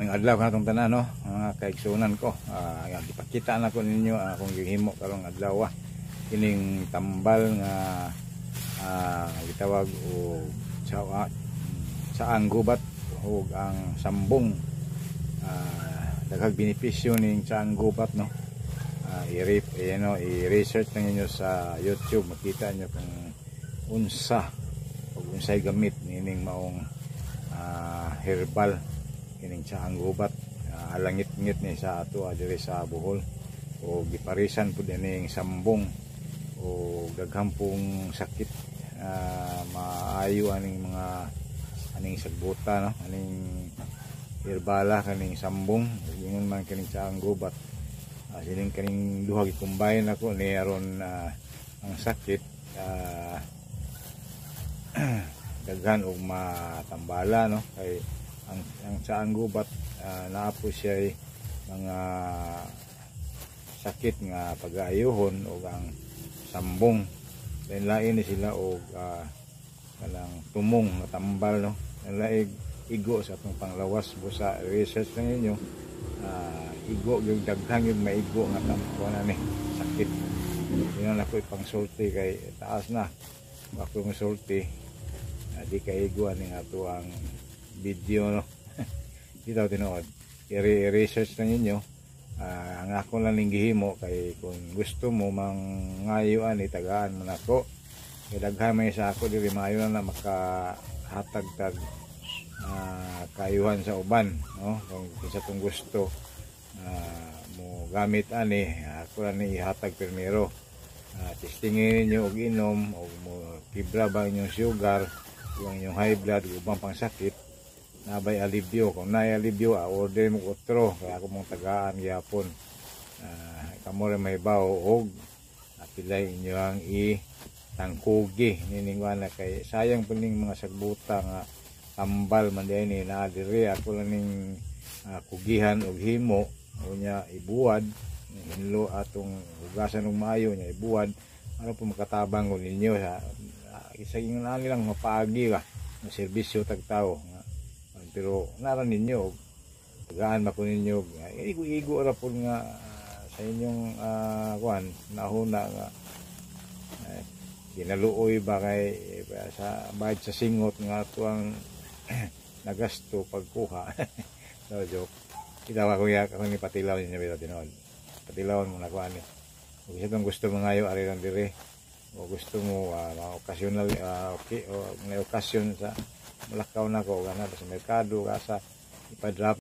Ang adlaw kanatong tanan, no, mga kaigsunan ko. Ipakita na ko ninyo ang akong gihimo karong adlaw. Kining tambal nga gitawag og tsaang gubat ug ang sambong. Daghang benepisyo ning tsaang gubat, no. I-research lang ninyo sa YouTube, makita niyo kung unsa ug unsay gamit nining maong herbal, kining tsaang gubat. Alangit-ngit ni sa ato diri sa Bohol o giparisan pud ining sambong o daghan pong sakit maayo aning mga aning sagbuta, no, aning herbala, kaning sambong ug ingon man kaning tsaang gubat. Sining kaning duha gi-combine nako ni aron ang sakit daghan og matambala, no, kay ang tsaang gubat naa po siya mga sakit nga pag-aayuhon ug ang sambong lain lain ni sila og kanang tumong nga tambal, no, lain igo sa atong panglawas. Busa research lang ninyo, igo yung daghan yung maigo nga tampo na ni sakit. Yun ako ipangsulti kay taas na ako sulti, di kaigo ani ato ang video, no. Dito tinuod, i-research lang ninyo. Ang ako lang ning gihimo kay kung gusto mo mangayo ani, tagaan man ako kay daghan may sa ako diri, maayo na na makahatag tag kayuhan sa uban, no. Kung kinsa tong gusto mo gamit ani, ako lang ni ihatag primero. Testingin ninyo og inom og mo kibra ba inyong sugar o ang inyong high blood ug ubang pang sakit, nabay alibyo. Kung naay alibyo, order mo otro kaya ako mong tagaan gyapon. Kamo rin mahibaw og apilay inyo ang i tangkugi nining na kay sayang po ning mga sagbuta nga tambal man diay ni naa diri. Ako lang ning kugihan og himo, unya ibuwad hinlo, atong hugasan og maayo, nya ibuwad ano po makatabang ko ninyo sa isa ingon ani lang mapaagi ba ng serbisyo tag tao. Pero naran ninyo, tagaan ba ko ninyo, igo-igo ra po nga sa inyong kuan nahuna nga kinaluoy ba kay sa bayad sa singot nga tuang nagasto pagkuha. So joke. Kita ako ya ako ni patilaw ninyo bitaw tinuod. Patilawon mo na ko ani. Kung isa tong gusto mangayo, ari lang diri. O gusto mo mga occasional, okay, o may okasyon sa malakaw na ko kana sa merkado kasa ipa-drop.